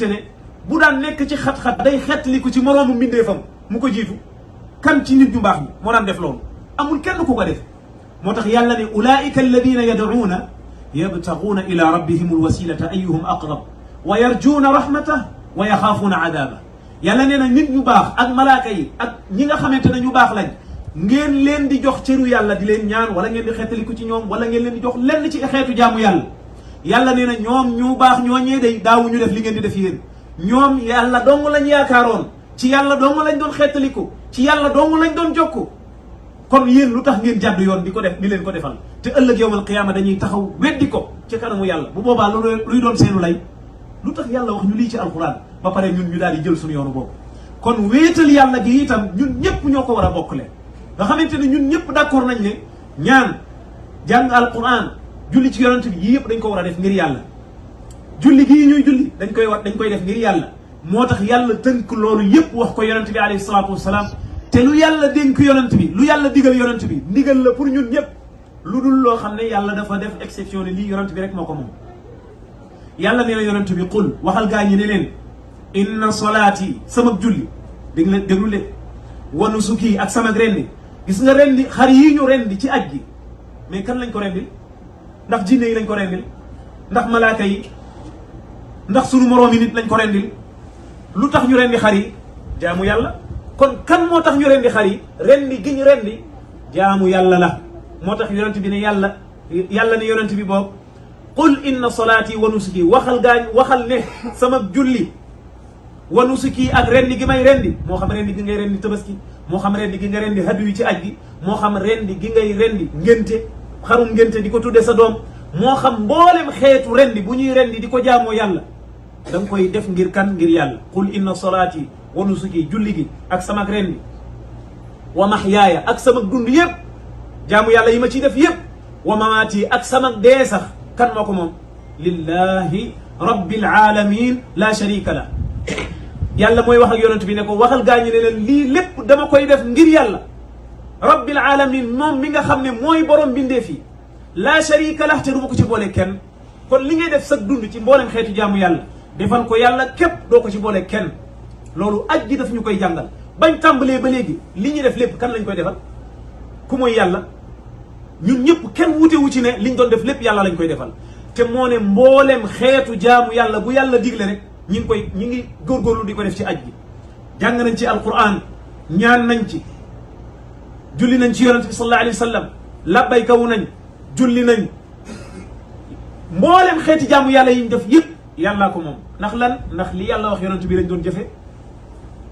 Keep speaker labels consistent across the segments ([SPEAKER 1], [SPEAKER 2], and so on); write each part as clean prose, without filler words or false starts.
[SPEAKER 1] xamante ne bu daan nekk ci xat-xat day xettaliku ci moroomu mbindeefam mu ko jiitu kan ci nit ñu baax ñi moo daan def loolu amul kenn ku ko def moo tax yàlla ne ulaika alladina yad'uuna yabtaguuna ila rabbihim alwasilata ayuhum aqrab wa yarjuuna rahmatah wa yaxaafuuna adaaba yàlla nee na nit ñu baax ak malaaka yi ak ñi nga xamante ne ñu baax lañ ngeen leen di jox cëru yàlla di leen ñaan wala ngeen di xettaliku ci ñoom wala ngeen leen di jox lenn ci xeetu jaamu yàlla yàlla nee na ñoom ñu baax ñooñee day daawuñu def li ngeen di def yéen ñoom yàlla dong lañ yaakaaroon ci yàlla dong lañ doon xettaliku ci yàlla dong lañ doon jokku kon yéen lu tax ngeen jàddu yoon di ko def di leen ko defal te ëllëg yawmal qiyaama dañuy taxaw weddi ko ci kanamu yàlla bu boobaa loolu luy doon seenu lay lu tax yàlla wax ñu lii ci alquran ba pare ñun ñu daal di jël suñu yoonu boobu kon wéetal yàlla gi itam ñun ñëpp ñoo ko war a bokkle nga xamante ne ñun ñëpp d'accord nañ ne ñaan jàng alquran julli ci yonent bi yii yëpp dañ ko war a def ngir yàlla julli gii ñuy julli dañ koy def ngir yàlla moo tax yàlla tënk loolu yëpp wax ko yonent bi alayhi salaatu wasalaam te lu yàlla dénk yonent bi lu yàlla digal yonent bi ndigal la pour ñun ñëpp lu dul loo xam ne yàlla dafa def exception ne lii yonent bi rek moo ko moom yàlla nee na yonent bi qul waxal gaa ñi ne leen inna salaati sama julli dégg la déglu leen wa nusuki ak sama rendi gis nga rendi xar yii ñu rendi ci aj gi mais kan lañ ko rendil ndax jinne yi lañ ko rendil ndax malaaka yi ndax sunu moroomi nit lañ ko rendil lu tax ñu rendi xar yi jaamu yàlla kon kan moo tax ñu rendi xar yi rendi gi ñu rendi jaamu yàlla la moo tax yonent bi ne yàlla ne yonent bi boobu qul inna salaati wa nusuki waxal ne sama julli wa nusuki ak rendi gi may rendi moo xam rendi gi ngay rendi tabaski moo xam rendi gi nga rendi hadu yi ci aj gi moo xam rendi gi ngay rendi ngénte xarum ngénte di ko tudde sa doom moo xam mboolem xeetu rendi bu ñuy rendi di ko jaamoo yàlla da nga koy def ngir kan ngir yàlla qul inna salaati wa nusuki julli gi ak sama rendi wa mahyaaya ak sama dund yëpp jaamu yàlla yi ma ciy def yëpp wa mamaati ak sama dee sax kan moo ko moom lillahi rabbil alamin la sharika la yàlla mooy wax ak yonent bi ne ko waxal gaañi ne leen lii lépp dama koy def ngir yàlla rabbil alamin moom mi nga xam ne mooy borom bindee fii la sharika la te du ma ko ci boole kenn kon li ngay def sa dund ci mboolem xeetu jaamu yàlla defal ko yàlla képp doo ko ci boole kenn loolu aj gi daf ñu koy jàngal bañ tàmbalee ba léegi li ñuy def lépp kan lañ koy defal ku mooy yàlla ñun ñëpp kenn wuute wu ci ne liñ doon def lépp yàlla lañ koy defal te moo ne mboolem xeetu jaamu yàlla bu yàlla digle rek ñi ngi góorgóorlu di ko def ci aj gi jàng nañ ci alquran ñaan nañ ci julli nañ ci yonent bi sallallahu alayhi wa sallam labbayka wu nañ julli nañ mboolem xeeti jaamu yàlla yi ñu def yëpp yàllaa ko moom ndax lan ndax li yàlla wax yonent bi lañ doon jëfe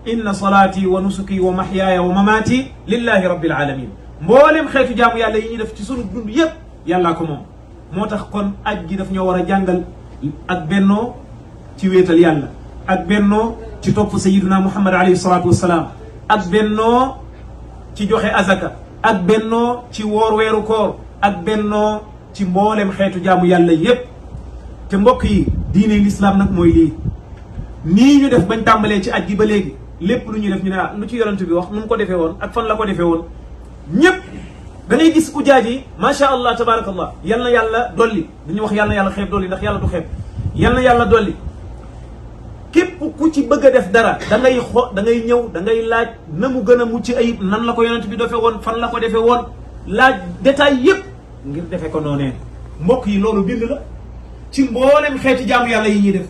[SPEAKER 1] inna salaati wa nusuki wa mahyaaya wa mamaati lillahi rabbil alamin mboolem xeetu jaamu yàlla yi ñuy def ci sunu dund yëpp yàllaa ko moom moo tax kon aj gi daf ñoo war a jàngal ak bennoo ci wéetal yàlla ak bennoo ci topp sayiduna muhammad alayhi salatu wasalaam ak bennoo ci joxe azaka ak bennoo ci woor weeru koor ak bennoo ci mboolem xeetu jaamu yàlla yépp te mbokk yi diine l'islam nag mooy lii nii ñu def bañ tàmbalee ci aj gi ba léegi lépp lu ñuy def ñu ne lu ci yonent bi wax nu mu ko defee woon ak fan la ko defee woon ñëpp da ngay gis ujaaj yi macha allah tabarakallah yal na yàlla dolli dañuy wax yal na yàlla xeeb dolli ndax yàlla du xeeb yal na yàlla dolli képp ku ci bëgg a def dara da ngay ñëw da ngay laaj na mu gën a mucc ayib nan la ko yonent bi defee woon fan la ko defee woon laaj détail yëpp ngir defee ko noonee mbokk yi loolu bind la ci mboolem xeeti jaamu yàlla yi ñuy def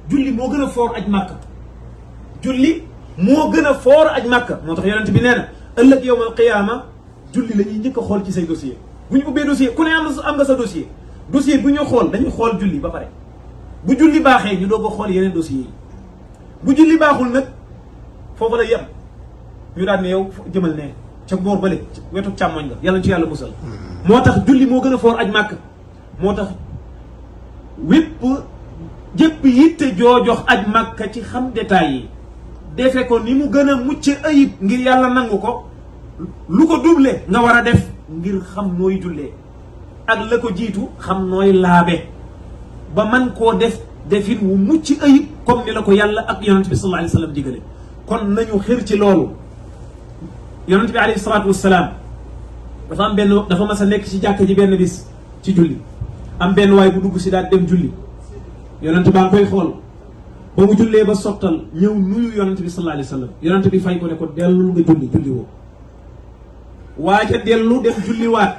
[SPEAKER 1] julli moo gën a foor aj màkka julli moo gën a foor aj màkka moo tax yonent bi nee na ëllëg yawmal qiyaama julli la ñuy njëkk a xool ci say dossier bu ñu ubbee dossier ku ne am nga sa dossier bu ñu xool dañuy xool julli ba pare bu julli baaxee ñu doog a xool yeneen dossiers yi bu julli baaxul nag foofu la yem ñu daan ne yow jëmal ne ca boor bële wetu càmmoñ nga yàlla ci yàlla musal moo tax julli moo gën a foor aj màkk moo tax jëpp yitte joojox aj màkka ci xam détails yi defe ko ni mu gën a mucc ayib ngir yàlla nangu ko lu ko doublé nga war a def ngir xam nooy jullee ak la ko jiitu xam nooy laabe ba man koo def defin wu mucc ayib comme ni la ko yàlla ak yonent bi sallallahu alayhi wa sallam digale kon nañu xër ci loolu yonent bi alayhi salaatu wassalaam dafa mas a nekk ci jàkka ji benn bis ci julli am benn waay bu dugg si daal dem julli yonent baa ngi koy xool ba mu jullee ba sottal ñëw nuyu yonent bi sallallahu alayhi wa sallam yonent bi fay ko ne ko dellul nga julli woo waaja dellu dem julliwaat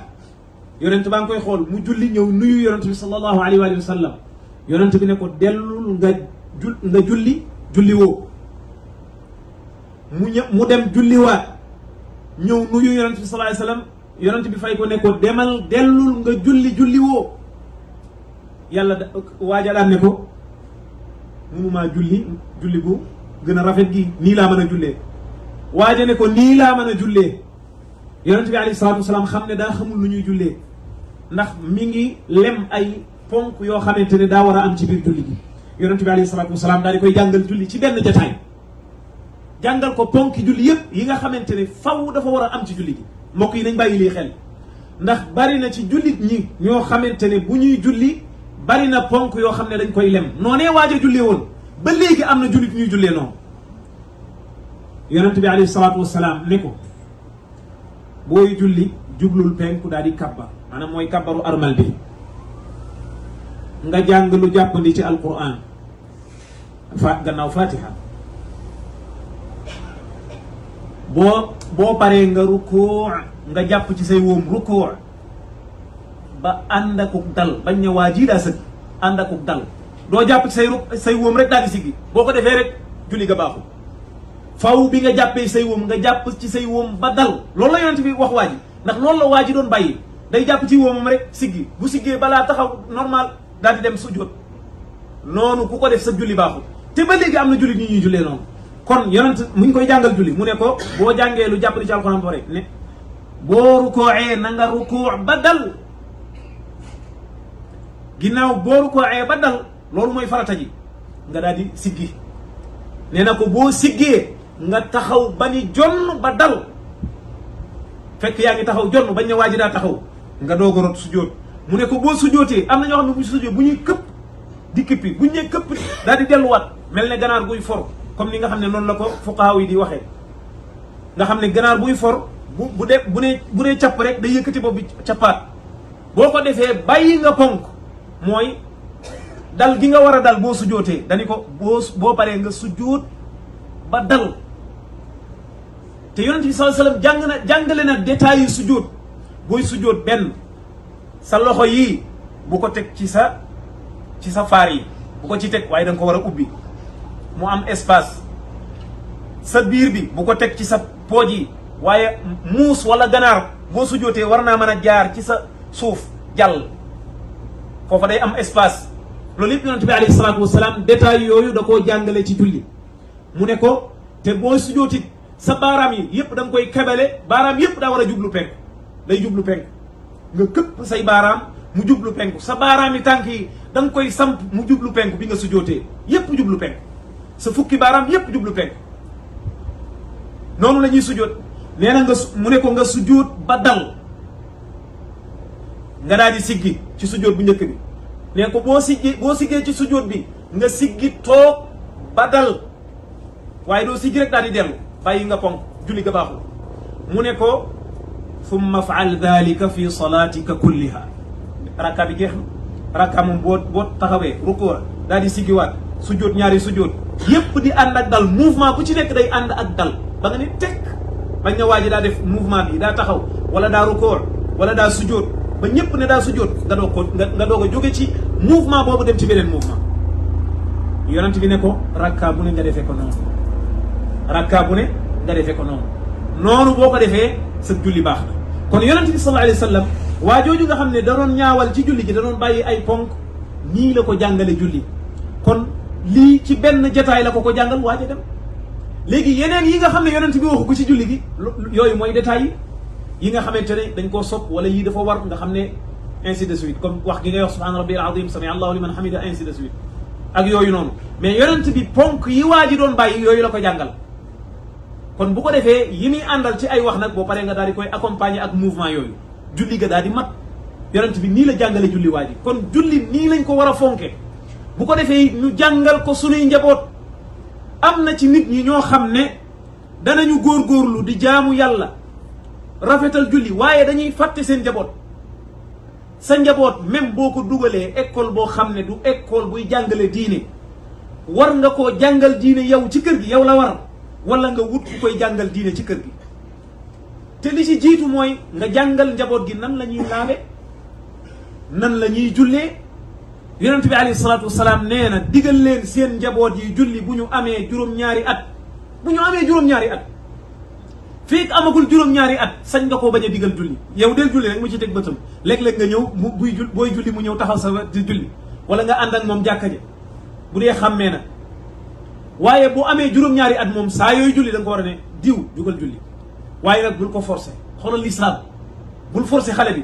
[SPEAKER 1] yonent baa ngi koy xool mu julli ñëw nuyu yonent bi sallallahu alayhi wa sallam yonent bi ne ko dellul nga julli woo mu dem julliwaat ñëw nuyu yonent bi sallallahu alayhi wa sallam yonent bi fay ko ne ko dellul nga julli woo yàlla waaja daan ne ko mënumaa julli gu gën a rafet gi nii laa mën a jullee waaja ne ko nii laa mën a jullee yonent bi alayhi salaatu wasalaam xam ne daa xamul lu ñuy jullee ndax mi ngi lem ay ponk yoo xamante ne daa war a am ci biir julli gi yonent bi alayhi salaatu wasalaam daal di koy jàngal julli ci benn jataay jàngal ko ponki julli yëpp yi nga xamante ne faw dafa war a am ci julli gi mbokk yi nañ bàyyi lii xel ndax bari na ci jullit ñi ñoo xamante ne bu ñuy julli bari na ponk yoo xam ne dañ koy lem noonee waaj a jullee woon ba léegi am na jullit ñuy jullee noonu yonent bi alayhi salaatu wasalaam ne ko booy julli jublul penku daal di kabbar maanaam mooy kabbaru armal bi nga jàng lu jàppandi ci alquran gannaaw fatiha boo paree nga rukkoo nga jàpp ci say wóom rukkoo ba ànd akuk dal bañ ne waa jii daa sëgg ànd akuk dal doo jàpp ci say wóom rek daal di siggi boo ko defee rek julli ga baaxul faw bi nga jàppee say wóom nga jàpp ci say wóom ba dal loolu la yonent bi wax waa ji ndax loolu la waa ji doon bàyyi day jàpp ci wóomam rek siggi bu siggee balaa taxaw normal daal di dem sujjóot noonu ku ko def sa julli baaxul te ba léegi am na julli ñi ñuy jullee noonu kon yonent mu ngi koy jàngal julli mu ne ko boo jàngee lu jàpp di ci alxuraan ba rek ne boo rukkooee na nga rukkoo ba dal ginnaaw boo rukkooee ba dal loolu mooy farata ji nga daal di siggi nee na ko boo siggee nga taxaw ba ni jonn ba dal fekk yaa ngi taxaw jonn bañ ne waa ji daa taxaw nga doog a rot sujjóot mu ne ko boo sujjóotee am na ñoo xam ne bu sujjóot bu ñuy këpp di këppi bu ñu nee këpp daal di delluwaat mel ne ganaar guy for comme ni nga xam ne noonu la ko fuqaaw yi di waxee nga xam ne ganaar buy for bu dee capp rek day yëkkati bopp bi cappaat boo ko defee bàyyi nga ponk mooy dal gi nga war a dal boo sujjóotee dañu ko boo paree nga sujjóot ba dal te yonent bi sallallahu alayhi wasallam jàngale na détails yi sujjóot booy sujjóot benn sa loxo yii bu ko teg ci sa faar yi bu ko ci teg waaye da nga ko war a ubbi mu am espace sa biir bi bu ko teg ci sa pooj yi waaye muus wala ganaar boo sujjóotee war naa mën a jaar ci sa suuf jàll foofa day am espace loolu yëpp yonent bi alayhi salaatu wasalaam détails yooyu da koo jàngale ci julli mu ne ko te boo sujjóotit sa baaraam yi yëpp da nga koy kebele baaraam yëpp daa war a jublu penku day jublu penku nga këpp say baaraam mu jublu penku sa baaraam yi tànk yi da nga koy samp mu jublu penku bi nga sujjóotee yëpp jublu penku sa fukki baaraam yëpp jublu penku noonu la ñuy sujjóot nee na mu ne ko nga sujjóot ba dal nga daal di siggi ci sujjóot bu njëkk bi nee ko boo siggee ci sujjóot bi nga siggi toog ba dal waaye doo siggi rek daal di dellu bàyyi nga ponk julli ga baaxul mu ne ko thumma faal dalika fi salatika kulliha rakka bi jeex na rakka moom boo taxawee rukkoo daal di siggiwaat sujjóot ñaari sujjóot yépp di ànd ak dal mouvement bu ci nekk day ànd ak dal ba nga ne tekk bañ na waa ji daa def mouvement bi daa taxaw wala daa rukkoo wala daa sujjóot ba ñëpp ne daa sujjóot nga doog a jóge ci mouvement boobu dem ci beneen mouvement yonent bi ne ko rakka bu ne nga defee ko noonu rakka bu ne nga defee ko noonu boo ko defee sa julli baax na kon yonent bi sallallahu alayhi wa sallam waa jooju nga xam ne da doon ñaawal ci julli gi da doon bàyyi ay ponk nii la ko jàngale julli kon lii ci benn jataay la ko jàngal waaja dem léegi yeneen yi nga xam ne yonent bi waxu ko ci julli gi yooyu mooy détails yi nga xamante ne dañ koo sopp wala yii dafa war nga xam ne ainsi de suite comme wax gi ngay wax subhaana rabbil azim sami allahu liman hamida ainsi de suite ak yooyu noonu mais yonent bi ponk yi waa ji doon bàyyi yooyu la ko jàngal kon bu ko defee yi muy àndal ci ay wax nag boo paree nga daal di koy accompagner ak mouvement yooyu julli ga daal di mat yonent bi nii la jàngale julli waa ji kon julli nii lañ ko war a fonke bu ko defee ñu jàngal ko sunuy njaboot am na ci nit ñi ñoo xam ne danañu góorgóorlu di jaamu yàlla rafetal julli waaye dañuy fàtte seen njaboot sa njaboot même boo ko dugalee école boo xam ne du école buy jàngale diine war nga koo jàngal diine yow ci kër gi yow la war wala nga wut ku koy jàngal diine ci kër gi te li ci jiitu mooy nga jàngal njaboot gi nan la ñuy laabe nan la ñuy jullee yonent bi alayhi salaatu wasalaam nee na digal leen seen njaboot yi julli bu ñu amee juróom-ñaari at bu ñu amee juróom-ñaari at fii amagul juróom-ñaari at sañ nga koo bañ a digal julli yow del julli rek mu ci teg bëtam léeg-léeg nga ñëw mu booy julli mu ñëw taxaw sa di julli wala nga ànd ak moom jàkka ja bu dee xàmmee na waaye bu amee juróom-ñaari at moom saa yooyu julli da nga ko war a ne diw jugal julli waaye nag bul ko forcé xoolal lislaam bul forcé xale bi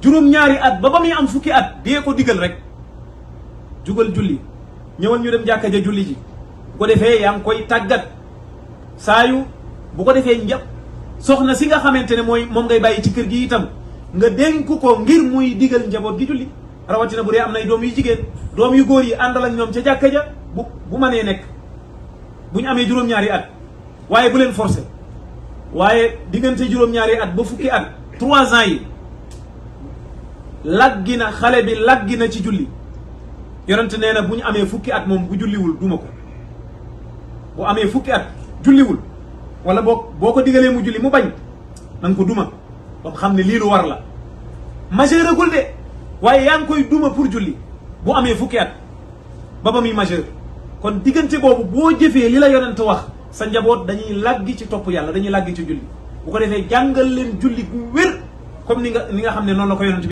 [SPEAKER 1] juróom-ñaari at ba muy am fukki at dee ko digal rek jugal julli ñëwal ñu dem jàkka ja julli ji bu ko defee yaa ngi koy tàggat saa yu bu ko defee njab soxna si nga xamante ne mooy moom ngay bàyyi ci kër gi itam nga dénk ko ngir muy digal njaboot gi julli rawatina bu dee am nay doom yu jigéen doom yu góor yi àndal ak ñoom ca jàkka ja bu mënee nekk bu ñu amee juróom-ñaari at waaye bu leen forcé waaye diggante juróom-ñaari at ba fukki at 3 ans yi laggi na xale bi laggi na ci julli yonent nee na bu ñu amee fukki at moom bu julliwul duma ko bu amee fukki at julliwul wala boo ko digalee mu julli mu bañ na nga ko duma ba xam ne lii lu war la majeuragul de waaye yaa ngi koy duma pour julli bu amee fukki at ba muy majeur kon diggante boobu boo jëfee li la yonent wax sa njaboot dañuy làggi ci topp yàlla dañuy làggi ci julli bu ko defee jàngal leen julli gu wér comme ni nga xam ne noonu la ko yonent bi